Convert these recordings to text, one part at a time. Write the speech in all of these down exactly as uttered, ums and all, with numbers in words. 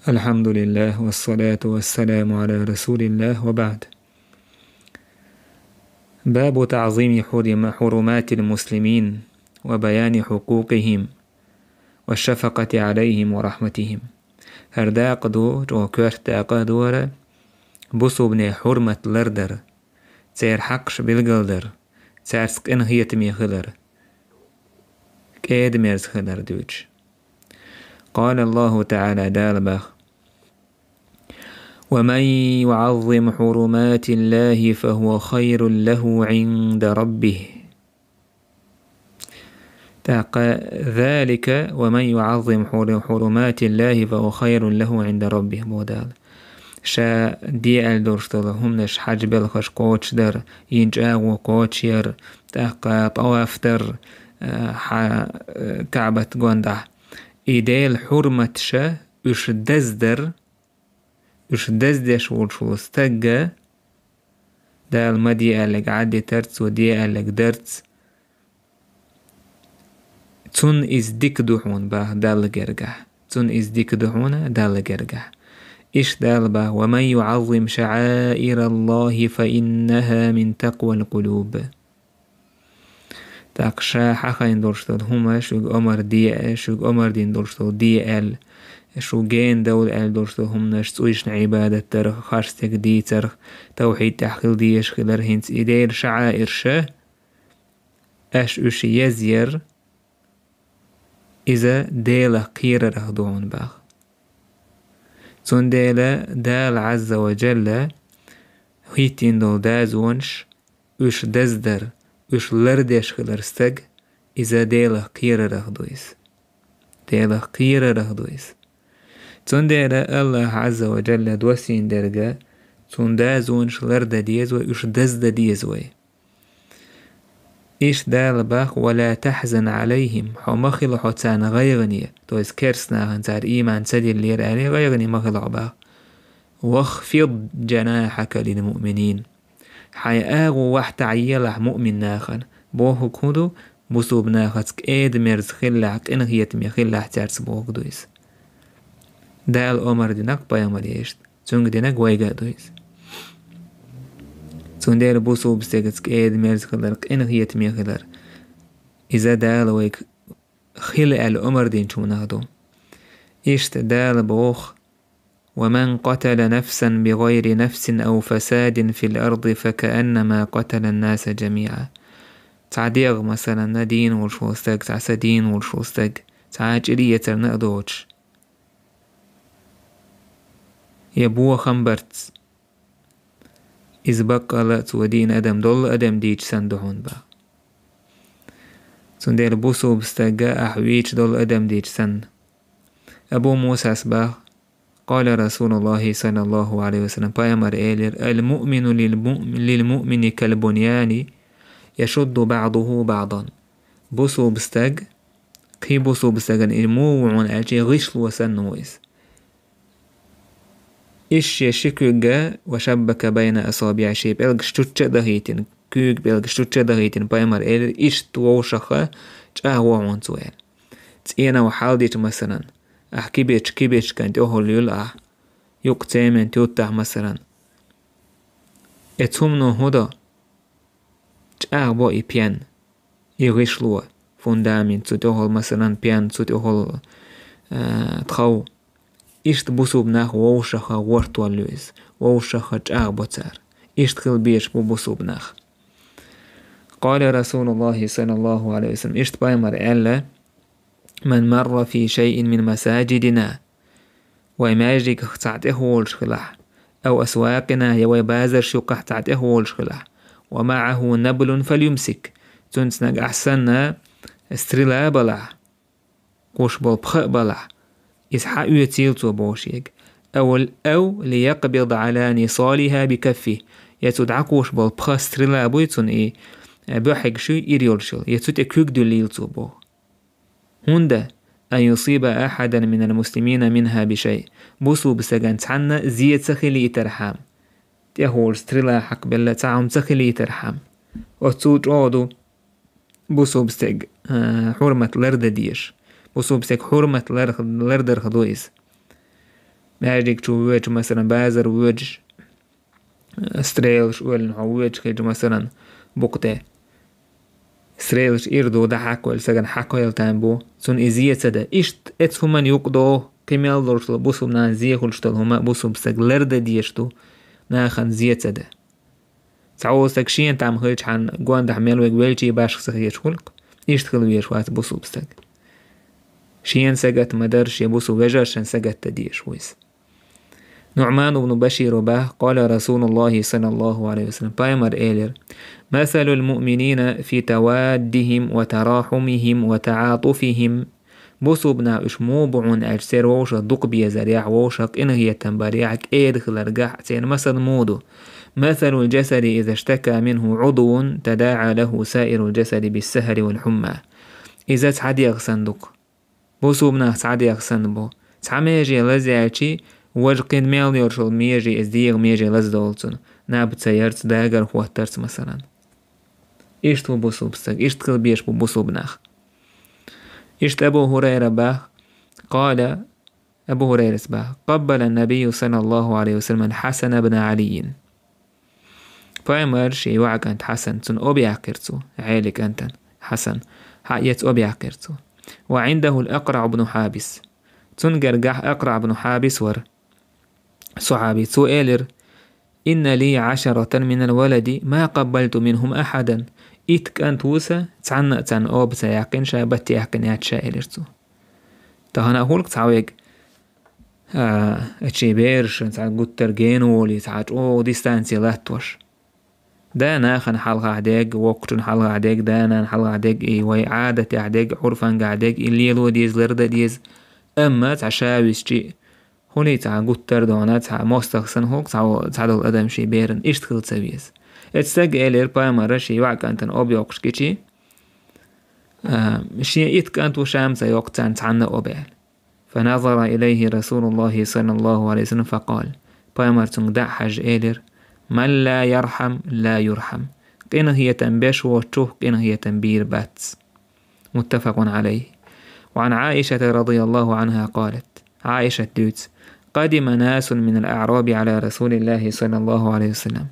الحمد لله والصلاة والسلام على رسول الله وبعد. باب تعظيم حرم-، حرمات المسلمين وبيان حقوقهم والشفقة عليهم ورحمتهم. ХӀара дакъа ду, чӀогӀа коьрта дакъа ду хӀара, бусалбанийн хьурмат лардар, церан хьакъаш билгалдар, цаьрца къинхетаме хилар, кӀеда-мерза хилар дуьйцуш. قال الله تعالى, Дала боху: ومن يعظم حرمات الله فهو خير له عند ربه. ТӀаккха: ذلك ومن يعظم حر-، حرمات الله فهو خير له عند ربه, боху Дала. Ша де аьлла долуш долу хӀуманаш, хьаьж белхаш кхочушдар, йина чӀагӀо кхочушъяр, тӀаккха тӀаваф дар, а, хьа-, а, КаӀбат гондахь. И Делан хьурматаш, уьш даздар, уьш даздеш волуш волу стагга, Дала ма де аьлларг Ӏадитарца, цо де аьлларг дарца, цунна иза дика ду хьуна, боху, Далла гергахь. Цунна иза дика ду хьуна Далла гергахь. Иштта Дала боху: ومن يعظم شعائر الله فإنها من تقوى القلوب. ТӀаккха ша хьахийна долуш долу хӀума шуьга омар де, шуьга омар дина долуш долу де аьлла, шу гена довла аьлла долуш долу хӀуманаш, цӀуйшна Ӏибадат дарх, харц стеган дийцарх, тавхьид тӀехь хила дезаш хилар, хӀинца и Делан шаӀаирш, аша уьш езъяр, иза Делах кхерарх ду хьуна, боху. Цундела Дала Ӏазза ва Джалла хӀиттийна долу дазонаш, уьш даздар, уьш лардеш хилар стаг, иза Делах кхерарх ду иза. Делах кхерарх ду иза. Цундела Аллах Ӏазза ва Джалла доссийна дерг, цунна дазонаш лардан деза вай, уьш даздан деза вай. Иштта Дала боху: ولا تحزن عليهم, хьо ма хила хьо царна гӀайгӀане, то есть керстанахана, цара ийман ца диллера аьлла, гӀайгӀане ма хила хьо, боху. واخفض جناحك للمؤمنين. Хьайн агӀо вахьтахь елахь муъмин нахана. Бохург хӀун ду? Бусалба нахаца кӀеда-мерза хилалахь, къинхетаме хилалахь цаьрца бохург ду иза. Дала омар динарг пайхамаре иштта, цуьнга динарг вайга а ду иза. Цундела бусалба стегаца кӀеда-мерза хилар, къинхетаме хилар, иза Дала вайга хила аьлла омар динчу хӀуманах ду. Иштта Дала боху: ومن قتل نفسا بغير نفس أو فساد في الأرض فكأنما قتل الناس جميعا. Цхьа дегӀ, масалан, дийна волуш волу стаг, цхьа са дийна волуш волу стаг, цхьа а чӀир эцарна а доцуш, я бохам барц, иза баккъалла а цо дийна адам долу адам дийча санна ду хьуна, боху. Цундела бусалба стагга ахь вийча долу адам дийча санна. Абу Мусас боху: قال رسول الله صلى الله عليه وسلم, пайхамар элира: المؤمن للمؤمن، للمؤمن كالبنيان يشد بعضه بعضا. Бусалба стаг кхин бусалба стагана и муха ву хьуна аьлча, гӀишло санна ву иза. Иштта шен ши куьг, وشبك بين أصابعه, шен пӀелгаш чучча а дахийтина, куьйга пӀелгаш чучча а дахийтина, пайхамар элира, иштта вовшахха чӀагӀо хьуна цо аьлла. ЦӀенах хьалдича, масалан, ахь кибечка, кибечкан тӀехула юьллу ахь, юкъа цемент юттахь, масалан. Эцу хӀумано хӀун до? ЧӀагӀбо и пен, и гӀишло, фундамент, цу тӀехула, масалан, пен, цу тӀехула, а, тхов. Иштта бусалба нах вовшахха гӀортор ю иза, вовшахха чӀагӀбо цара. Иштта хила безаш бу бусалба нах. قال رسول الله صلى الله عليه وسلم, иштта пайхамар аьлла: من مر في شيء من مساجدنا, вай маьждигах цхьаъ тӀехволуш хилахь, أو أسواقنا, я вай базарш юккъехь цхьаъ тӀехволуш хилахь, ومعه نبل فليمسك, цуьнца нагахь санна стрела а балахь, кхуш болу пха а балахь, иза хьаоьцийла цо боху шега. أو، أو ليقبض على نصالها بكفه, я цу дӀакхуш болу пха, стрела буй цунна и, э, буьхьигаш ира йолуш йолу, я цу тӀе куьг дуьллийла цо боху. ХӀунда, أن يصيب أحدا من المسلمين منها بشيء, бусалба стагана цхьанна зе ца хилийтархьама, тӀехула стрела хьакхабелла цхьа хӀума ца хилийтархьама. Оццул чӀогӀа ду бусалба стеган, а, хьурмат лардан дезаш. Бусалба стеган хьурмат лар-, лардарх ду иза. Маьждиг чу воьдуш, масалан, базар воьдуш, стрелаш оьллина хьо воьдуш хилча, масалан, букъ тӀе. Стрелаш ир ду, дӀахьакхавелла сагана хьакхавелла там бу, цунна и зе ца дан. Иштта эцу хӀуманна юкъа догӀу, кхин мел долуш долу бусулба нахана зе хуьлуш долу хӀума бусулба стаг лардан дезаш ду, нахана зе ца дан. Цхьа волу стаг шена там хилчхьана гондахь мел верг велчий башха ца хеташ хуьлу-кх, иштта хила везаш вац бусулба стаг. Шена сагатта ма-дарра, шен бусулба вежаршна сагатта дезаш ву иза. Нуъман ибн Башира боху, къала Расулуллахи саллаллаху алейхи ва саллям, пайхамар элира: «Масалул муъминина фи таваддихим ва тарахумихим ва таатуфихим». Бусулба нах уьш муха бу хьуна аьлча, церан вовшах дукха безарехь, вовшах къинхетам барехь, кӀеда хиларгахь, церан масал муха ду? «Масалул джасади иза штака минху удвун, тадаъа лаху саирул джасади биссахари вал хумма». Иза цхьа дегӀ санна ду-кх. Бусулба нах цхьа дегӀ санна бу. Цхьа меже лазаьлчи, важа кхин мел йолуш йолу меже, иза дегӀан меже лаздолу цунна, наб ца ярца, дагар хӀоттарца, масалан. Иштта ву бусулба стаг, иштта хила безаш бу бусулба нах. Иштта Абу Хурайра боху, къала, Абу Хурайрас боху: «Къаббала набийю саллаллаху алейхи ва саллям Хьасана бна Алийин». Пайхамар шен йоӀан кӀант Хьасан, цунна оба яьккхира цо, Ӏелин кӀантана Хьасан, хьаэца оба яьккхира цо. «Ва Ӏиндахул Акъраъ бну Хьабис». Цунна гергахь Акъраъ бну Хьабис вара, сахьаби. Цо элира: «Инна ли Ӏашаратан минал валади ма къаббалту минхум ахьадан». Итт кӀант ву сан, цхьанна а царна оба ца яьккхина, ша батт яьккхина яц ша, элира цо. Тахана а хуьлу-кх цхьа верг, а, шен берашна цхьа гуттар а гена волий, цхьа чӀогӀа дистанци латтош. Да нахана хьалхахь дерг, воккхачун хьалхахь дерг, да нана хьалхахь дерг, и вай Ӏадатехь дерг, Ӏурфангахь дерг, и лело деза, лардан деза. Амма цхьа ша висчи, хуьлий цхьа гуттар а дона, цхьа мостагӀа санна хуьлу-кх цхьа, цхьадолу адам шен берана, иштта хила ца веза. Эцу стага элира пайхамара шен йоӀан кӀантана оба йоккхуш гичи, а, шен итт кӀант ву, ша-м ца йоккху царна цхьанна а оба аьлла. «Фаназара илайхи Расулуллахи саллаллаху алейхи ва саллям факъал». Пайхамар цуьнга дӀа а хьаьжжа элира: «Ман ла ярхьам, ла юрхьам». Къинхетам беш воцучух къинхетам бийр бац. Муттафакъун алейхи. Ва Ӏан Ӏаишата радияллаху Ӏанха къалат. Ӏаишат дуьйцу: «Къадима насун минал аъраби Ӏала Расулиллахи саллаллаху алейхи ва саллям».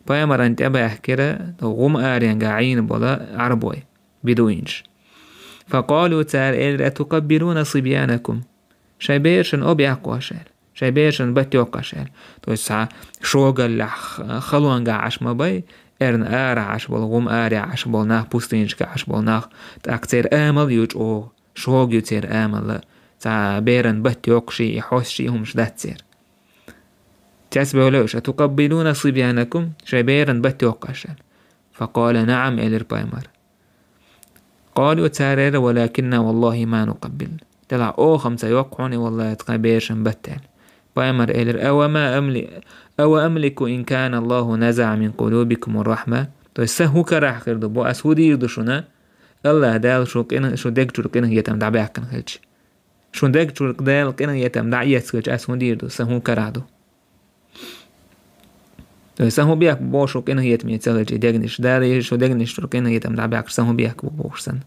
Пайхамарна тӀебаьхкира гӀум аренга Ӏийна болу Ӏарбой, бедуинаш. «Факъалу», цара элира: «Атукъаббилуна сибьянакум?» Шайн берашна оба яккха ву аш аьлла. Шайн берашна батт йоккху аш аьлла. То есть цхьа шогаллехь, халонгахь Ӏаш ма бай, эрна арахь Ӏаш болу, гӀум арехь Ӏаш болу нах, пустынашкахь Ӏаш болу нах, тӀаккха церан амал ю чӀогӀа, шога ю церан амал. Цхьа беран батт йоккхуший, и хьоссуший хӀумаш дац церан. Цецбевлла уьш: «Атукъаббилуна сибьянакум?» Шайн беран батт йоккху аш аьлла. «Факъала: наӀам», элира пайхамар. «Къалу», цара элира: «Валакинна валлахи ма нукъаббил». Делахь оха-м ца йоккху хьуна, валлахи, тхан берашна батт аьлла. Пайхамар элира: «Ава ма амли-, ава амлику ин кана Аллаху назаӀа мин къулубикум рахьма». То есть сан хӀун карахь хир ду, бо ас хӀун дийр ду шуна, Аллах Дала шун къина-, шун дег чуьра къинхетам дӀабаьккхина хилча? Шун дег чуьра Дала къинхетам дӀаэцна хилча, ас хӀун дийр ду, сан хӀун карахь ду? То есть сан хӀун бехк бу боху шун къинхетаме ца хилча и дегнаш? Дала и шун дегнаш чуьра къинхетам дӀабаьккхича, сан хӀун бехк бу бохуш санна.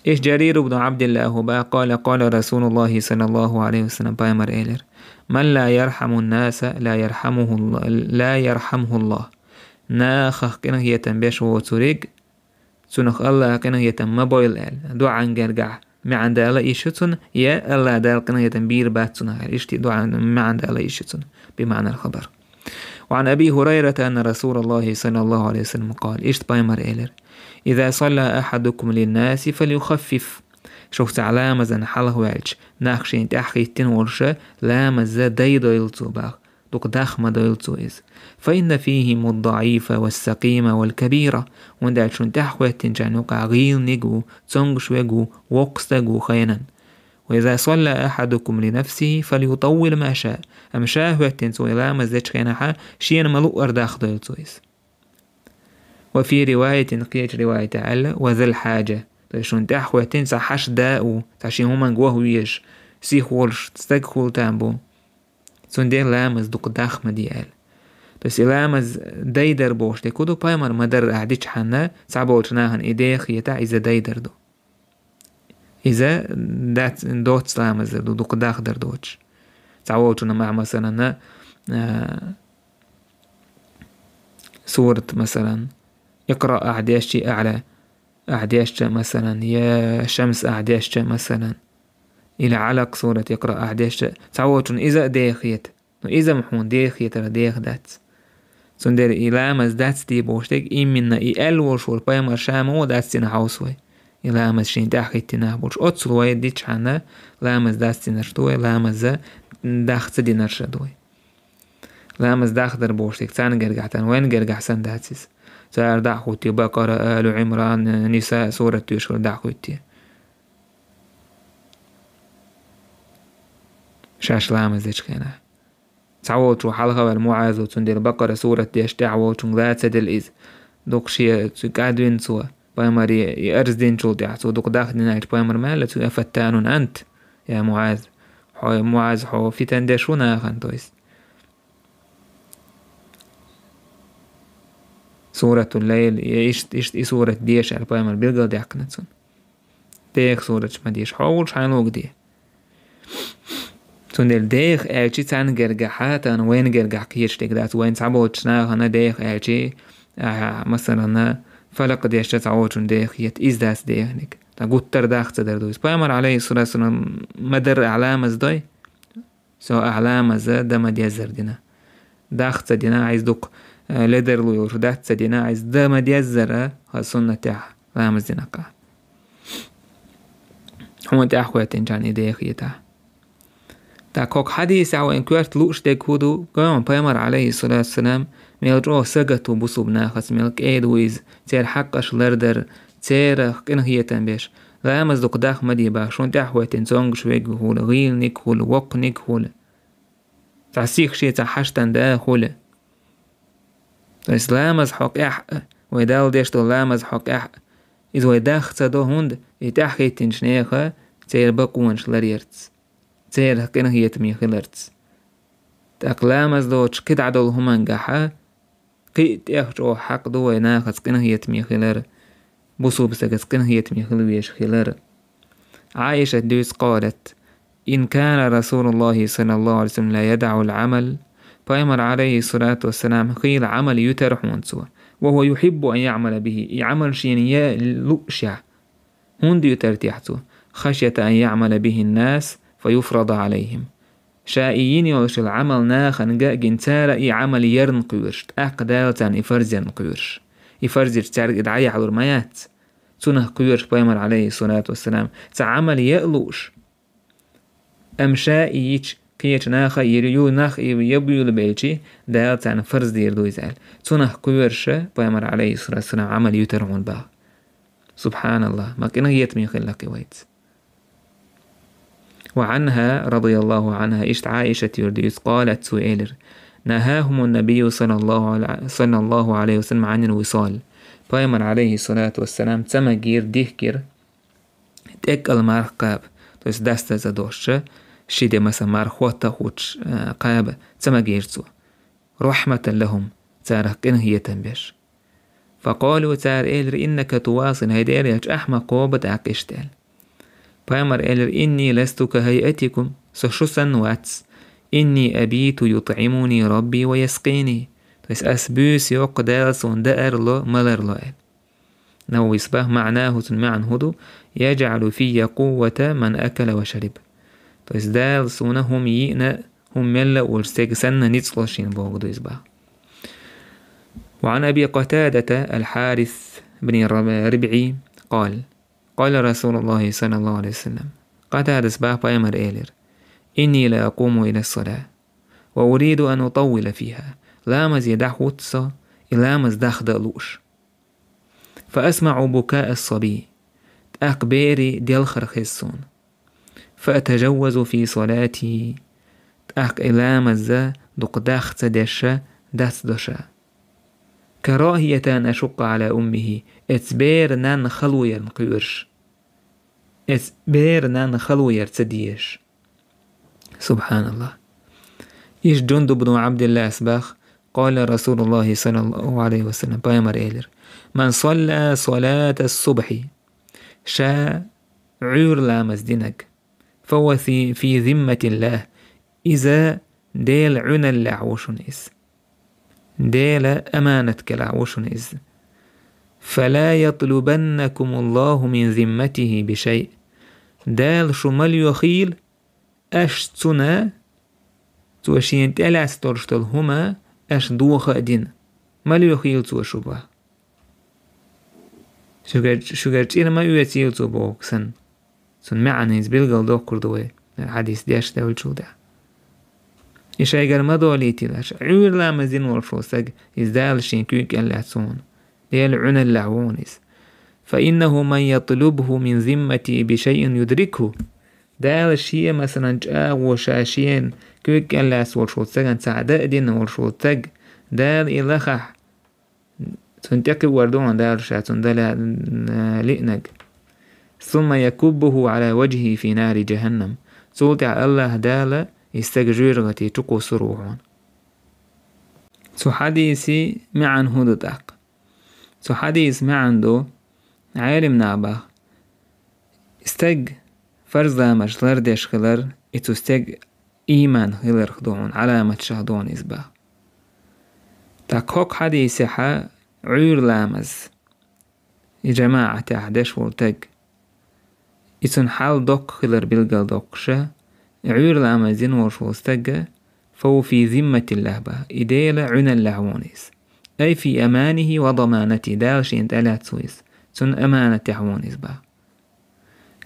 Иштта Джарир ибн Абдилла хӀу боху, къала, къала Расулуллахи саллаллаху алейхи ва саллям, пайхамар элира: «Ман ла ярхьамун наса, ла ярхьамуху Алла-, ла ярхьамху Аллах». Нахах къинхетам беш воцург, цунах Аллаха къинхетам ма бойла аьлла, дуьхьан гергахь маьӀна дала йиш ю цунна, я Аллаха Дала къинхетам бийр бац цунах аьлла, иштта дуьхьан маьӀна дала йиш ю цунна, бимаӀнал хабар. Ва Ӏан Аби Хурайрата анна Расулаллахи саллаллаху алейхи ва саллям къала, иштта пайхамар элира: «Иза салла ахьадукум линнаси фальюхаффиф». Шух цхьа ламазан хьалха ваьлча, нах шен тӀаьхьа хӀиттина волуша, ламаза дайдойла цо баха. Дукха дах ма дойла цо иза. «Фа инна фихиму ддаӀифа вассакъима валкабира». ХӀунда аьлча шуна тӀаьхьа хӀоьттинчарна юкъахь гӀийланиг ву, цомгуш верг ву, воккха стаг ву хенан. «Ва иза салла ахьадукум ли нафсихи, фальютаввил ма ша». Амма ша хӀоьттина цо и ламаз дечу хенахьа, шена ма луъара дах дойла цо иза. «Ва фи риваятин», кхечу риваятехь аьлла: «Ва зал хьаджа». То есть шуна тӀаьхьа хӀоьттина цхьа хьаша да а ву, цхьа шен хӀуманга ваха везаш, сиха волуш стаг хуьлу там бу. Цундела ламаз дукха дах ма де аьлла. То есть и ламаз дайдар бохуш дерг хӀун ду, пайхамар ма-дарра ахь дичхьанна, цхьаболчу нахана и деха хетахь, иза дайдар ду. Иза дац, доццу ламаздар ду, дукха дахдар доцуш. Цхьаволчунна ма-, масалан, а, сурат, масалан, «Икъра» ахь дешча, «А'ла» ахь дешча, масалан, я «Шамс» ахь дешча, масалан, или «Алакъ» сурат «Икъра» ахь дешча, цхьаволчунна иза а деха хета. Ну, иза-м хьуна деха хетар деха дац. Цундела и ламаз дац де бохуш дерг, именно и аьлла волуш волу пайхамар ша ма ву дац дина хьовса вай. И ламаз шена тӀаьхьахӀиттина нах болчу. Оццул вай дичхьана, ламаз дац динарш ду вай, ламаза даха ца динарш а ду вай. Ламаз дахдар бохуш дерг царна гергахь тан, вайна гергахь санна дац иза. Цара дӀа а хӀуттий, Бакъара, Алу Ӏимран, Ниса сурат тоьшалла дӀа а хӀуттий. Шаьш ламаз дечу хенахь. Цхьаволчо хьалха ваьлла МуӀазо, цундела Бакъара сурат деш, тӀаьхьаволчунга ла ца делла иза. Дукха шен цуьнга кӀадвина цо, пайхамаре и арз динчул тӀаьхьа цо дукха даха дина аьлча, пайхамар ма аьлла цуьнга: «Афаттанун ант, я МуӀаз? Хьо, МуӀаз, хьо фитан деш ву нахана?» То есть, Суратул Лайл, я иштта, иштта и сурат деша аьлла, пайхамар билгалдаьккхина цунна. Деха сураташ ма деша, хьо волчу хьайна лугу де. Цундела деха аьлчи царна гергахьа, тахана вайна гергахь кхеташ дерг дац, вайна цхьаболчу нахана деха аьлчи, а, масалана, фалакъ дешча цхьаволчунна деха хета, иза дац деханиг. Ткъа гуттар даха ца дар ду иза. Пайхамар, алейхиссалату вассалам, ма-дарра ахь ламаз дой, со ахь ламаза дан ма деззара дина. Даха ца дина, айса дукха, э, ледарло йолуш дац ца дина, айса дан ма деззара, хаза суннатехь ламаз динарг. Хьуна тӀаьхьахӀоьттинчарна и деха хетахь. ТӀаккха хӀокху хьадисехь вайн коьрта лууш дерг хӀун ду? Кхойкхуш пайхамар, алейхиссалату вассалам, мел чӀогӀа сагатду бусулба нахаца, мел кӀеда ву иза, церан хьакъаш лардар, церах къинхетам беш. Ламаз дукха даха ма де бохуш, хьуна тӀаьхьахӀоьттина цомгуш верг хуьлу, гӀийланиг хуьлу, воккханиг хуьлу. Цхьа сиха шен цхьа хьаштан да а хуьлу. То есть ламаз хьо къехь а, вай Далла деш долу ламаз хьо къехь а, иза вай даха ца до, хӀунда и тӀаьхьахӀиттинчу нехан церан бакъонаш ларъярца, церан къинхетаме хиларца. ТӀаккха ламаз доцуш кхидӀа долу хӀумангахьа, кхин а тӀех чӀогӀа хьакъ ду вай нахаца къинхетаме хилар, бусулба стагаца къинхетаме хила везаш хилар. Ӏаишат дуьйцу, къалат: «Ин кана Расулуллахи саллаллаху алейхи ва саллам ла ядаӀул Ӏамал». Пайхамар, алейхиссалату вассалам, хийла Ӏамал юьтара хьуна цо. «Ва хӀуа юхиббу ан яӀмала бихи». И Ӏамал шена е луъушехь, хӀунда юьтара техьа цо? «Хашята ан яӀмала бихи ннас, фа юфрада Ӏалайхим». Ша и йина йолуш йолу Ӏамал нахана ган а гина, цара и Ӏамал ярна кхоьруш, тӀаккха Дала царна и фарз ярна кхоьруш. И фарз йича цаьрга и дӀаяхьалур ма яц. Цунах кхоьруш пайхамар, алейхиссалату вассалам, цхьа Ӏамал яа лууш. Амма ша и йича, кхечу наха а йир ю, нах и ябуьйлабелчи, Дала царна фарз дийр ду иза аьлла. Цунах кхоьруша пайхамар, алейхиссалату вассалам, Ӏамал юьтара хьуна баха. Субханаллах, ма къинхетаме хилла кхин вайца. Ва Ӏанха, радияллаху Ӏанха, иштта Ӏаишат юьрда юьцу, къалат, цо элира: «Нахахумун набийю саллаллаху Ӏала-, саллаллаху Ӏалайхи ва саллам Ӏанил висал». Пайхамар, алейхиссалату вассалам, ца магийра, дихкира тӀеккъал марха кхаба, то есть дастаза дошча, ши де маса марха хӀотта а хӀуттуш, а, кхаба, ца магийра цо. «Рахматан лахум», царах къинхетам беш. «Факъалу», цара элира: «Иннака тувасил», хӀай Дела элча, ахь ма кхоба тӀаккха иштта аьлла. Пайхамар элира: «Инни ласту ка хайатикум», со шу санна вац. «Инни абиту ютӀимуни Рабби ва яскъини». То есть ас буьйса йоккха, Дала суна даар ло, малар ло аьлла. Нававис баха: «МаӀнаху», цуьнан маьӀна хӀун ду? «ЯжӀалу фийя къуввата ман акала ва шариб». То есть Дала суна хӀума йиъна, хӀума мелла а волчу стеган санна ницкъ ло шена бохург ду иза баха. Ва Ӏан Аби Къатадата аль-Хьарис бни Раб-, Рибъи къал: къала Расулуллахи саллаллаху Ӏалайхи ва саллам. Къатадас баха, пайхамар элира: «Инни ла акъуму иля ссала, ва уриду ан утаввила фиха». Ламазе дӀахӀутту со, и ламаз дахдан а лууш. «Фа асмаӀу букаа ас-сабий». ТӀаккха берийн делхар хеза суна. «Фа атажаввазу фи салати». ТӀаккха и ламаза дукха дах ца деша, дац доша. «Карахията ан ашукка Ӏала уммихи». Эца беран нанна хало ярна кхоьруш. Эца беран нанна хало яр ца дезаш. Субханаллах. Иш Джундуб бну Абдиллас бах, къала Расулуллахи саллаллаху Ӏалайхи ва саллам, пайхамар элира: «Ман салла салата субхи». Ша Ӏуьйра ламаз динаг. «Фа хӀуа фи, фи зимматиллах». Иза Дела Ӏуьналлехь ву шуна иза. Дела аманат кӀелахь ву шуна иза. «فلا يطلبنكم الله من ذمته بشيء». Дала шу ма лоьхийла, аш цуна, цо шена тӀелаьцна долуш долу хӀума аш доха а дина. Ма лоьхийла цо шу боху. Шуьгара, шуьгара чӀир ма оьцийла цо боху санна. Цунна маьӀна иза билгал доккхур ду вай, хьадис деш девллачул тӀаьхьа. И шайгара ма долийтийла аша. Ӏуьйра ламаз дина волуш волу стаг, иза Дала шен куьйга кӀел лаьцна ву хьуна. Дела Ӏуьналлехь ву хьуна иза. «فإنه من يطلبه من ذمته بشيء يدركه». Дала шен, масалан, чӀагӀо ша шена куьйга кӀел лаьцна волуш волу стагана цхьаъ дан а дина волуш волу стаг, Дала и лахахь, цунна тӀекхиор ду хьуна Дала ша цунна дан лаьа-, лиънарг. «ثم يكبه على وجهه في نار جهنم». Цул тӀаьхьа АллахӀ Дала и стаг жоьжахати чу кхуссур ву хьуна. Цу хьадиси маьӀна хӀун ду тӀаккха? Цу хьадиси маьӀна ду, Ӏелим наха баха, стаг фарз ламазаш лардеш хилар, и цу стеган ийман хиларх ду хьуна, Ӏаламаташах ду хьуна иза баха. ТӀаккха хӀокху хьадисехь Ӏуьйра ламаз, и жамаӀатехь деш волу стаг, и цуьнан хьал доккха хилар билгал доккхуша, и Ӏуьйра ламаз дина волуш волу стаг, «فهو في ذمة الله» баха, и Дела Ӏуьналлехь ву хьуна иза. «أي في أمانه وضمانته», Дала шена тӀелаьцна ву иза, цуьнан аманатехь ву хьуна иза баха.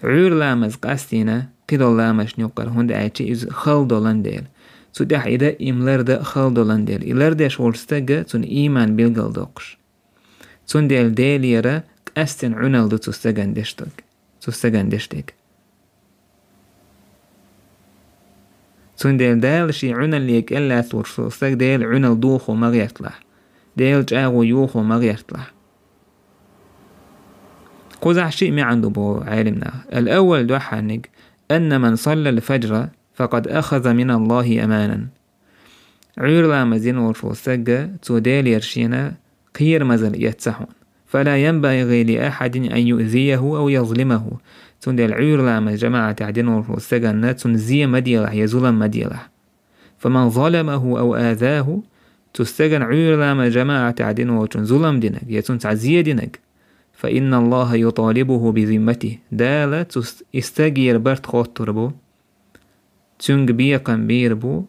Ӏуьйра ламаз къастийна кхидолу ламазашна юккъара, хӀунда аьлча иза хала долан дела. Цу тӀехь и дан а, и лардан а хала долан дела. И лардеш волчу стага цуьнан ийман билгал доккхуш. Цундела Делера къаьстина Ӏуьналла ду цу стагана деш дерг. Цу стагана деш дерг. Цундела Дала шен Ӏуьналле кӀел лаьцна волуш стаг Дела Ӏуьналла дохо ма гӀерталахь. Дела чӀагӀо йохо ма гӀерталахь. Кхузахь шиъ маьӀна ду боху Ӏелим наха. الأول, дуьххьарниг: «أن من صلى الفجر فقد أخذ من الله أمانا». Ӏуьйра ламаз дина волуш волу стаг, цо Делера шена кхерамазалла эцна хьуна. «فلا ينبغي لأحد أن يؤذيه أو يظلمه». Цундела Ӏуьйра ламаз жамаӀатехь дина волуш волу стаганна цунна зе ма делахь я зулам ма делахь. «فمن ظلمه أو آذاه», цу стагана Ӏуьйра ламаз жамаӀатехь дина волчун зулам динарг, я цунна цхьа зе динарг, «فإن الله يطالبه بذمته». Дала цу ст-, и стагера барт хоттур бу, цуьнга бекхам бийр бу,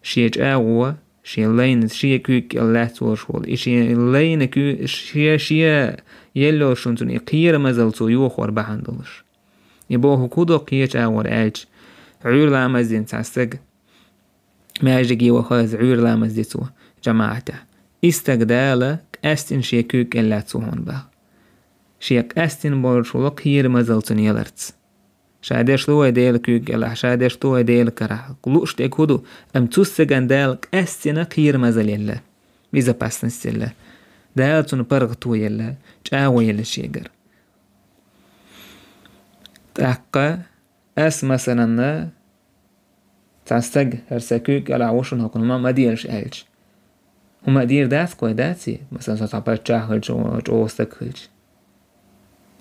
шен чӀагӀо, шен лайна, шен куьйга кӀел лаьцна волуш волу, и шен лайна куь-, шен, шен еллачунна цунна и кхерамазалла цо йохор бахьана долуш. И бохург хӀун ду кхечу агӀор аьлча, Ӏуьйра ламаз дина цхьа стаг, маьждиге ваха иза, Ӏуьйра ламаз ди цо жамаӀатехь. И стаг Дала къаьстина шен куьйга кӀел лаьцна ву хьуна баха. Шен къаьстина болуш волу кхерамазалла цунна яларца. Ша деш ду вай Делан куьйга кӀелахь, ша деш ду вай Делан карахь. Лууш дерг хӀун ду, амма цу стагана Дала къаьстина кхерамазалла елла, безопасность елла. Дала цунна паргӀато елла, чӀагӀо елла шегара. ТӀаккха ас, масалан, цхьа стаг, хӀара сан куьйга кӀелахь ву шуна, хӀокхунна ма, ма делаш аьлча, хӀума а дийр дац-кх вай, дац и? Масалан, со цхьа паччахь хилча, чӀогӀа стаг хилча.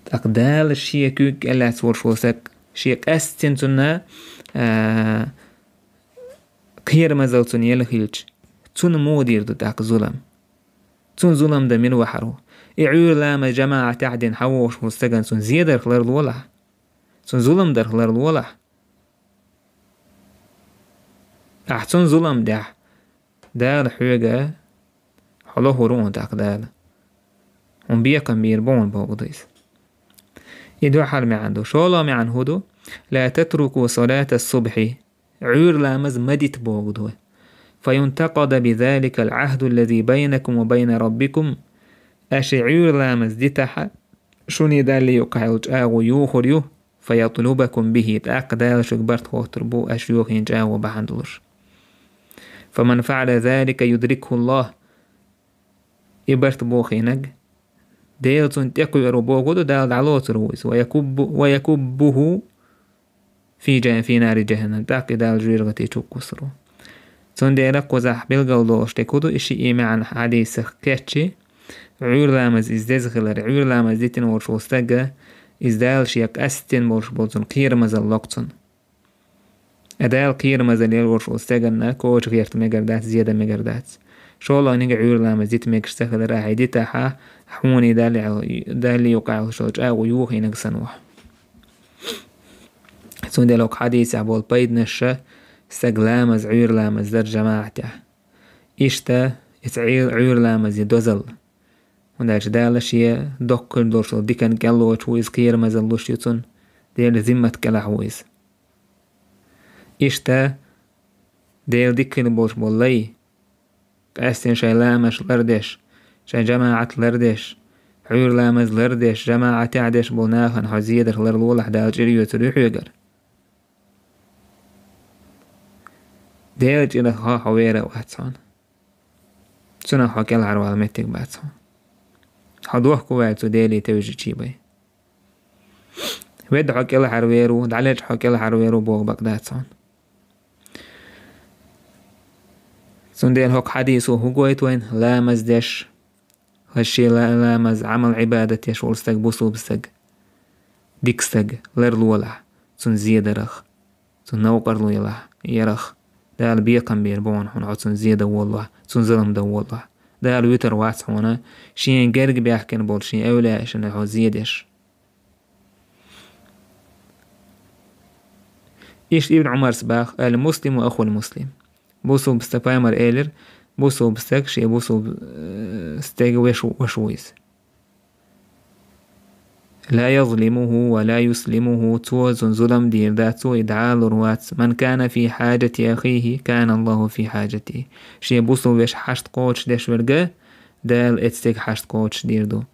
ТӀаккха Дала шен куьйга кӀел лаьцна волуш волу стаг, шен къаьстина цунна, а, кхерамазалла цунна елла хилча, цунна муха дийр ду тӀаккха зулам? Цунна зулам дан мила вахьар ву? И Ӏуьйра ламаз жамаӀатехь дина хьан вогӀуш волу стагана цунна зе дарх ларлолахь? Цунна зулам дарх ларлолахь? Ахьа цунна зулам дехь, Дала хьоьга, хьо лохур ву хьуна тӀаккха Дала. Хьуна бекхам бийр бу хьуна бохург ду иза. И дуьххьара маьӀна ду. ШолгӀа маьӀна хӀун ду? «لا تتركوا صلاة الصبح». Ӏуьйра ламаз ма дита бохург ду. «فينتقض بذلك العهد الذي بينكم وبين ربكم». Аша и Ӏуьйра ламаз дитахь, шуний Даллий юккъахь йолу чӀагӀо йохур ю, «فيطلبكم به», тӀаккха Дала шуьга барт хоттур бу, аша йохийна чӀагӀо бахьана долуш. «فمن فعل ذلك يدركه الله». И барт бохийнарг, Дела цунна тӀекхуьур ву бохург ду, Дала дӀалоцур ву иза. «ويكب-, ويكبه في جه-, في نار جهنم», тӀаккха и Дала жоьжахати чу кхуссур ву. Цундела кхузахь билгал долуш дерг хӀун ду, и шиъ маьӀна хьадисах кечъян, Ӏуьйра ламаз иза деза хилар, Ӏуьйра ламаз дитина волуш волу стаг, иза Дала шен къаьстина болуш болу цунна кхерамазалла ло-кх цунна. Дала кхерамазалла лелош волчу стаганна коча гӀерта мегар дац, зеда мегар дац. ШолгӀаниг Ӏуьйра ламаз дита мегаш ца хилар ахьа дитахьа, хьуна Далла, Далла юкъахь йолуш йолу чӀагӀо юхийнарг санна ву хьо. Цундела хӀокху хьадисехь болу пайданаш: стаг ламаз, Ӏуьйра ламаз дар жамаӀатехь. Иштта иза Ӏуьйра ламазе дозалла. ХӀунда аьлча Дала шен доккхур долуш долу диканна кӀел лоцуш ву иза, кхерамазалла луш ю цунна, Делан зиммат кӀелахь ву иза. Иштта Делан дика хир болуш болу лай, къаьсттина шайн ламазаш лардеш, шайн жамаӀат лардеш, Ӏуьйра ламаз лардеш, жамаӀатехь деш болу нахана хьо зедарх ларлолахь, Дала чӀир йоьцур ю хьоьгара. Делан чӀирах хьо вер а вац хьуна. Цунах хьо кӀелхьарвала меттиг бац хьуна. Хьо дохко ваьлла цу Деле тевжича бен. Ведда хьо кӀелхьарвер ву, дӀалечкъа хьо кӀелхьарвер ву боху бакъ дац хьуна. Цундела хӀокху хьадисо хӀун гойту вайна? Ламаз деш, хӀара шен ла-, ламаз, Ӏамал-Ӏибадат деш волу стаг, бусулба стаг, дика стаг, ларлолахь цунна зедарах, цунна новкъарло ялахь, ярах. Дала бекхам бийр бу хьуна, хьо цунна зедан воллахь, цунна зулам дан воллахь. Дала вуьтур вац хьуна шен герга баьхкина болу шен эвлаяашна хьо зедеш. Иштта Ибн Ӏумарс баха: «Ал-муслиму ахул муслим». Бусулба стаг, пайхамар элира, бусулба стаг шен бусулба, э, стеган веш ву, ваша ву иза. «Ла язлимуху ва ла юслимуху», цо цунна зулам дийр дац, цо и дӀалур вац. «Ман кана фи хьаджати ахихи, кана Аллаху фи хьаджатихи». Шен бусулба вешан хьашт кхочушдеш верг, Дала эцу стеган хьашт кхочушдийр ду.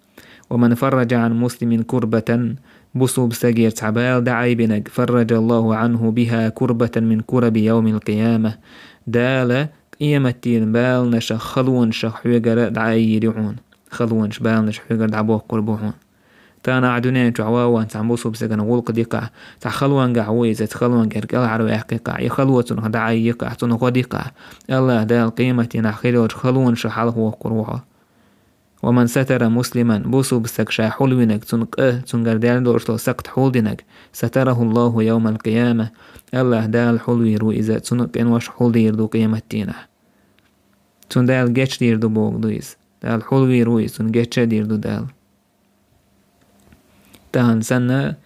«Ва ман фарраджа Ӏан муслимин курбатан», бусулба стагера цхьа бала дӀаайбинарг, «фарраджа Аллаху Ӏанху биха курбатан мин кураби явмил къияма». Дала къематдийнан баланашах, халонашах хьоьгара дӀааййийр ю хьуна. Халонаш, баланаш хьоьгара дӀабоккхур бу хьуна. Тахана ахь дуьнен чохь ван-ван цхьана бусулба стеган гӀуллакх дикахь, цхьа халонгахь ву иза, цхьа халонгера кӀелхьарваьккхикахь, и хало цунах дӀааййикахь, цунах гӀо дикахь, Аллах Дала къематдийнахь хир йолчу халонашах хьалхавоккхур ву хьо. «Ва ман сатара муслиман», бусулба стаг ша хьулвинарг, цунна къа, цуьнгара даьлла долуш долу сакхт хьулдинарг, «сатараху Аллаху явмал къияма», Аллах Дала хьулвийр ву иза, цунна къинош хьулдийр ду къематдийнахь. Цунна Дала гечдийр ду бохург ду иза. Дала хьулвийр ву иза, цунна гечдийр ду Дала. Тахана санна,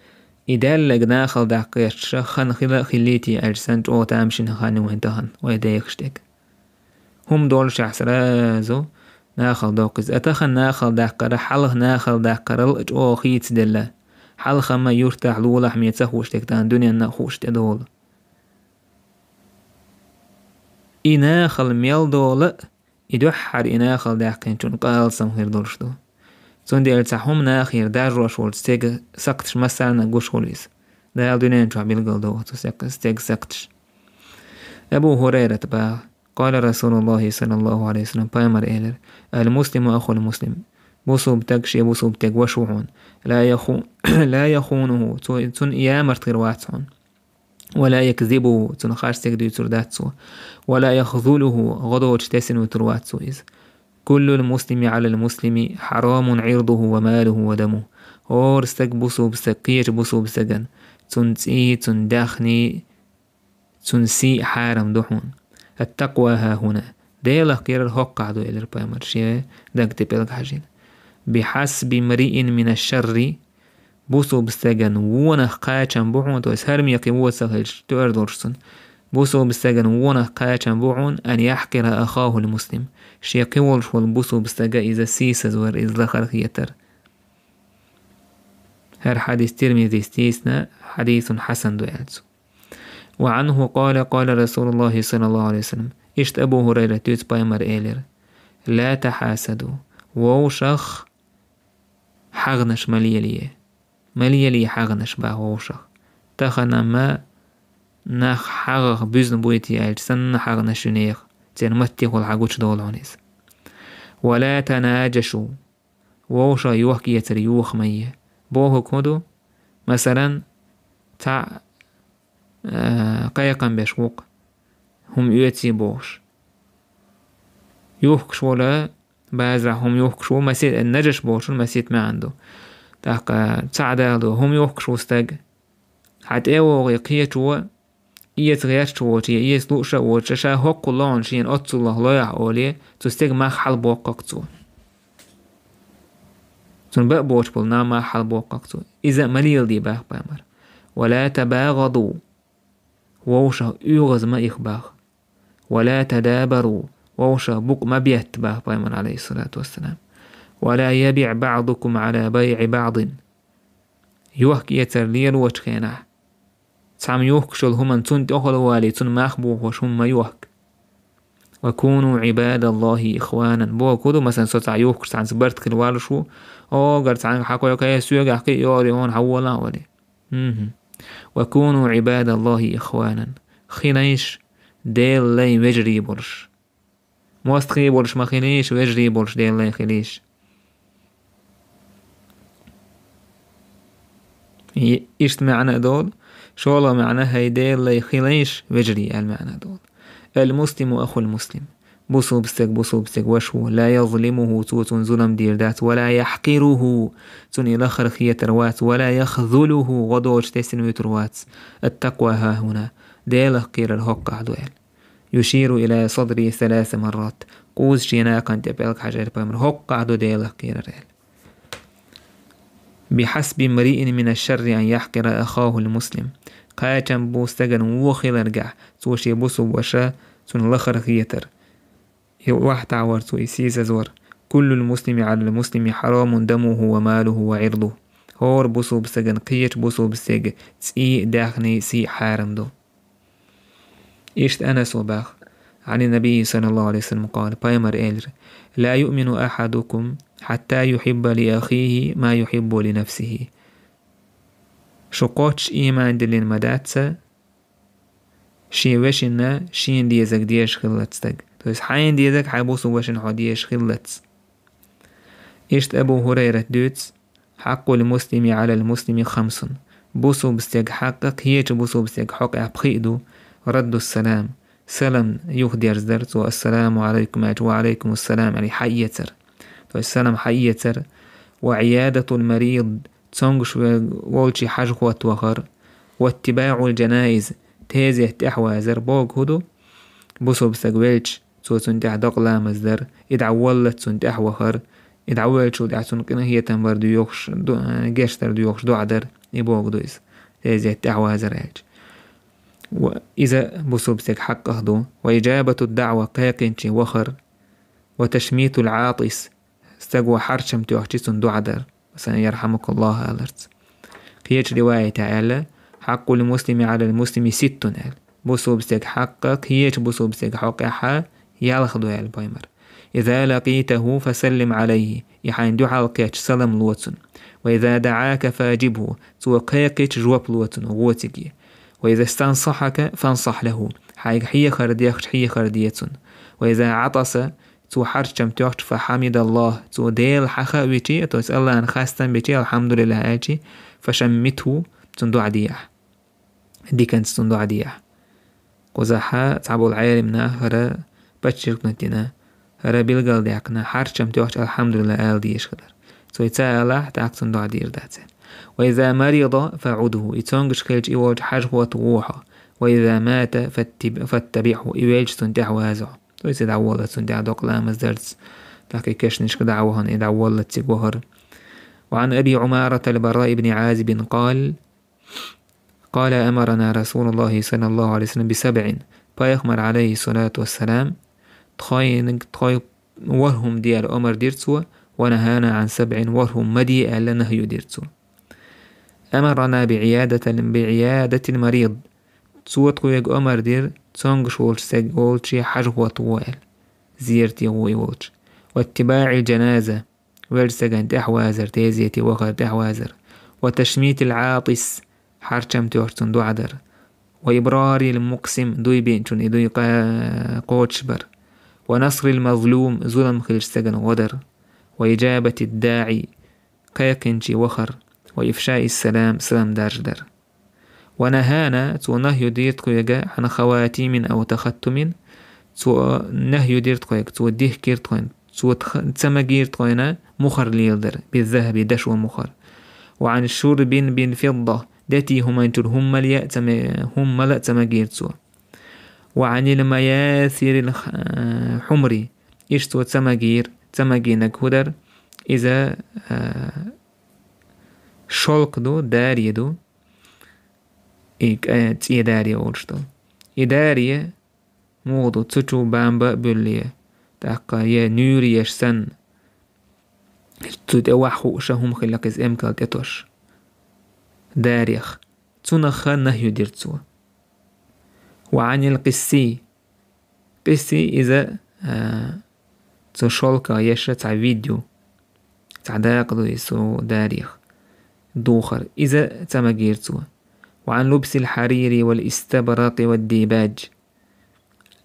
и даьлларг нахала даккха гӀерташ хан хила а хиллийтий аьлча санна, чӀогӀа тамашийна хан ю вайн тахана, вай дехаш дерг. ХӀума доллушехь сразу нахала доккху иза. А тахана нахала даккхар, хьалха нахала даккхарал а чӀогӀа хийцаделла. Хьалха-м юьртахь, лулахь-м ца хууш дерг тахана дуьненна а хууш тӀедолу. И нахала мел долу а, и дуьххьара и нахала даьккхинчун къа алсам хир долуш ду. Цундела цхьа хӀума нахера даржош волчу стеган сакхташ массарна а гуш хуьлу иза. Дала дуьнен чохь билгалдоху цу сек-, стеган сакхташ. Абу ХӀурайрата баха: «Къала Расулуллахи саллаллаху алейхи ва саллям», пайхамар элира: «Ал-муслиму ахул муслим». Бусулба стаг шен бусулба стеган ваша ву хьуна. «Ла яху-, ла яхунуху», цо, цунна ямарт хир вац хьуна. «Ва ла якзибуху», цунна харцдерг дуьйцур дац цо. «Ва ла яхзулуху», гӀо доцуш тесина вуьтур вац цо иза. «Куллул муслими алал муслими хьарамун ирдуху ва малуху ва дамуху». ХӀора стаг бусулба стаг, кхечу бусулба стаган, цунна цӀий, цунна даьхний, цунна сий хьарам ду хьуна. «Ат-такъва хьахуна». Делах кхерар хӀоккхахь ду, элира пайхамар, шен даг тӀе пӀелг хьажийна. «Бихьасби мриин мина шарри», бусулба стеган вонах кхачам бу хьуна, то есть хӀара мекхий вон ца хилча, тоьар долуш цунна. Бусулба стеган вонах кхачам бу хьуна, «ан яхькъира ахахул муслим». Шен кхин волуш волу бусулба стага иза сийсазвар, иза лахара хетар. ХӀара хьадис Тирмизис дийцина, хьадисун хьасан ду аьлла цо. «Ва анху къала, къала Расулуллахи саллаллаху алейхи ва саллям». Иштта Абу ХӀурайрата дуьйцу, пайхамар элира: «Ла тахьасаду». Вовшах хьагӀнаш ма лелае. Ма лелае хьагӀнаш, баха, вовшах. Тахана-м нах хьагӀах буьзна буй те аьлча санна хьагӀнаш ю нехан. Церан маттехула хьагучудолу хьуна иза. «Ва ла танаджашу». Вовшах йохк-эцар йоха ма е. Бохург хӀун ду? Масалан, цхьаъ, э, кхайкхам беш ву-кх, хӀума оьций бохуш. Юхкуш волу, базарахь хӀума юхкуш ву, масийтта, наджаш бохучун масийтта маьӀна ду. ТӀаккха цхьаъ дала ду, хӀума юхкуш ву стаг. Хьан тӀе а вогӀий кхечо, эца гӀерташ воцуш, я эца лууш а воцуш, ша хӀокхул лоӀана шена оццул лоьхь олий, цу стеган мах хьалабоккху-кх цо. Цунна бакъ боцуш болу нах мах хьалабоккху-кх цо. Иза а ма леладе боху пайхамара. «Ва ла табагӀаду», вовшах оьгӀаз ма ихха боху. «Ва ла тадабару», вовшах букъ ма бетта боху пайхамара, Ӏалайхиссалату вассалам. «Ва ла ябиӀ баӀдукум Ӏала байӀи баӀдин». Юхк-эцар лелочу хенахь, цхьамма юхкуш йолу хӀуманна цунна тӀехула валий, цунна мах бохош хӀума ма йохка. «Ва куну Ӏибадаллахи ихванан». Бохург хӀун ду, масалан, со цхьа юхкуш цхьаьнца барт хила валуш ву, огар цхьаьнга хьакхойкху, э, соьгахь кхин а йогӀур ю хьуна, хьавола а валий. ХӀун-хӀун. «Ва куну Ӏибадаллахи ихванан». Хилийша Делан лайн вежарий болуш. МостагӀий болуш ма хилийша, вежарий болуш Делан лайн хилийша. И-, иштта маьӀна а долу, шолгӀа маьӀна: «ХӀай Делан лайн, хилийша вежарий», аьлла маьӀна а долу. «Ал-муслиму ахул-муслим». Бусулба стаг бусулба стеган ваша ву. «Ла язлимуху», цо цунна зулам дийр дац. «Ва ла яхькъируху», цунна и лахара хетар вац. «Ва ла яхзулуху», гӀо доцуш тесна вуьтур вац. «Ат-такъва хӀахӀуна». Делах кхерар хӀоккхахь ду аьлла. «Юширу ила садри саласа маррат». Кхузза шен накхана тӀе пӀелг хьажийра пайхамара, хӀоккхахь ду Делах кхерар аьлла. «Бихьасби мриин мина шарри ан яхькъира ахахул муслим». Кхачам бу стагана вон хиларгахь, цо шен бусулба ваша цунна лахара хетар. И охьатаӀавар цо, и сийсазвар. «Куллул муслими Ӏалал муслими хьарамун дамуху ва малуху ва Ӏирдуху». ХӀора бусулба стагана кхечу бусулба стеган цӀий а, даьхний а, сий а хьарам ду. Иштта Анаса боху: «Ӏани набийи саллаллаху Ӏалайхи ва саллам къала», пайхамара элира: «Ла юъмину ахьадукум хьатта юхьибба ли ахихи ма юхьиббу ли нафсихи». Шу кхоччуш ийман диллина ма дац, шен вешина шена дезарг дезаш хиллалц стаг. То есть хьайна дезарг хьайн бусулба вешина хьо дезаш хиллалц. Иштта Абу ХӀурайрата дуьйцу: «Хьакъул муслими Ӏалал муслими хамсун». Бусулба стеган хьакъ кхечу бусулба стеган хьокъехь пхиъ ду: радду салам, салам юхадерзадар, цо «Ассаламу Ӏалайкум» аьлча, «Ва Ӏалайкумуссалам» аьлла, хьаэцар. То есть салам хьаэцар. «Ва Ӏиядатул марид», цомгуш ве-, волчу хьажа хӀотта вахар. «Ва иттибаӀул джанаиз», тезет тӀаьхьавазар. Бохург хӀун ду? Бусулба стаг велча, цо цунна тӀехь докъа ламаз дар, и дӀаволлалц цунна тӀаьхьа вахар, и дӀавоьллачул тӀаьхьа цунна къинхетам бар доьхуш, ду-, гечдар доьхуш доӀа дар, и бохург ду иза, тезет тӀаьхьавазар аьлча. Ва иза бусулба стеган хьакъах ду. «Ва иджабату даӀва», кхайкхинче вахар, «ва ташмитул Ӏатис», стаго хьарчам тоьхча цунна доӀа дар. Масалан, «Ярхьамукаллах» аларца. Кхечу риваятехь аьлла: «Хьакъул муслими Ӏалал муслими ситтун» аьлла. Бусулба стеган хьакъ кхечу бусулба стеган хьокъехь ялх ду аьлла пайхамара. «Иза лакъитаху фасаллим Ӏалайхи», и хьайна дуьхьал кхетча салам ло цунна. «Ва иза даӀака фаджибху», цо кхайкхича жоп ло цунна, гӀо цига. «Ва иза стансахьака фансахь лаху», хьайга хьехар дехча хьехар де цунна. «Ва иза Ӏатаса», цо хьарчам тоьхча, «фахьамидаллах», цо Дела хьаха а вичи, то есть Аллахьна хастам бичи, «Алхьамдулиллах» аьлчи, «фашаммитху», цунна доӀа де ахь. Диканца цунна доӀа де ахь. Кхузахь цхьаболу Ӏелам наха хӀара подчеркнуть дина, хӀара билгалдаьккхина, хьарчам тоьхча «Алхьамдулиллах» ала дезаш хилар. Цо и ца алахь, тӀаккха цунна доӀа дийр дац аьлла. «Ва иза марида фаӀудху», и цомгуш хилча и волчу хьажа хӀотта вохьа. «Ва иза мата фаттиб-, фаттабиӀху», и велча цунна тӀаьхьаваза хьо. То есть и дӀаволла цунна тӀехь докъа ламаз дарца, тӀаккха и кешнашка дӀа а вахана, и дӀаволла цига вахар. «Ва Ӏан Аби Ӏумарата ал-Бараъ ибн Ӏазибин къал, къала амарана Расулуллахи саллаллаху Ӏалайхи ва саллам би сабӀин». Пайхамар, Ӏалайхиссалату вассалам, тхойниг-, тхой ворхӀ хӀума де аьлла омар дира цо, «ва нахана Ӏан сабӀин», ворхӀ хӀума ма де аьлла нахью дира цо. «Амарана би Ӏиядатил, би Ӏиядатил марид». Цо тхоьга омар дира, цомгуш волчу стаг волче хьажа хӀотта гӀо аьлла, зерате гӀо и волчу. «Ва иттибаӀил джаназа», велчу стагана тӀаьхьавазар, тезете вахар, тӀаьхьавазар. «Ва ташмитил Ӏатис», хьарчам тоьхча цунна доӀа дар. «Ва ибрарил мукъсим», дуй биъначунна и дуй кха-, кхочушбар. «Ва насрил мазлум», зулам хилча стагана гӀо дар. «Ва иджабатид даӀи», кхайкхинче вахар. «Ва ифшаис салам», салам даржадар. «Ва нахана», цо нахью дира тхоьга, «Ӏан хаватимин ав тахаттумин», цо нахью дира тхоьга, цо дихкира тхойна, цо тх-, ца магийра тхойна мухӀар леладар, «биззахаби», дашо мухӀар. «Ва Ӏан шурбин бил фидда», Дети хӀуманчура хӀуммал а ца ме-, хӀуммал а ца магийра цо. وعن المياثر الح-, الحمر. Иштта цо ца магийра, ца магийнарг хӀу дара, иза, а, шёлк ду, дарья ду, и кӀа-, цӀен дарья олуш долу. И дарья муха ду, цу чу бамба а буьллий, тӀаккха я нуьйр еш санна, цу тӀе ваха хууш хӀума хилла иза эмкал тӀе тосуш. Дарьях. Цунах нахью дира цо. وعن القس. Къис иза, а, цу шёлках еш цхьа вид ю. Цхьа дакъа ду иза цу дарьях. Духар. Иза ца магийра цо. وعن لبس الحرير والاستبرق والديباج.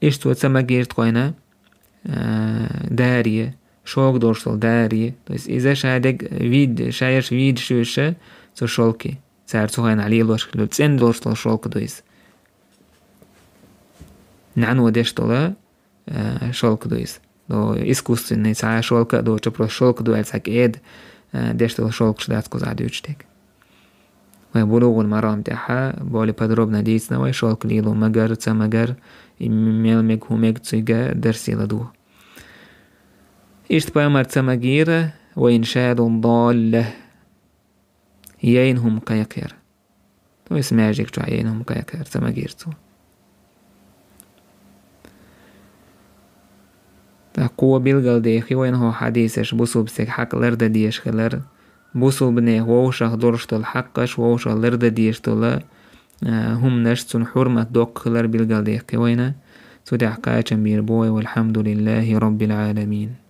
Иштта цо ца магийра тхойна, а, дарья, шёлк долуш долу дарья. То есть иза ша дерг вид, ша еш видаш ю ша цу шёлке. Цара цу хенахь лелош хилла, цӀена долуш долу шёлк ду иза. НӀаьно деш долу, а, шёлк ду иза. До искусственный, цхьа шёлк а доцуш, просто шёлк ду аьлла цхьа кӀеда, а, деш долу шёлкаш дац кхузахь дуьйцуш дерг. Вай Булугъул Марам тӀехь более подробно дийцина вай шёлк лело магар, ца магар, и мел мега, хӀун мега цуьнга дарсе ладугӀу. Иштта пайхамар ца магийра, وإنشاد الضالة. Яйна хӀума кхайкхаяр. То есть маьждиг чохь яйна хӀума кхайкхаяр ца магийра цо. ТӀаккха кхо билгалдехи вайна хӀокху хьадисаш бусулба стеган хьакъ лардан дезаш хилар, бусулбанех вовшах долуш долу хьакъаш вовшах лардан дезаш долу, а, хӀуманаш, цунна хьурмат доккха хилар билгалдехи вайна. Цу тӀехь кхачам бийр бу вай, والحمد لله رب العالمين.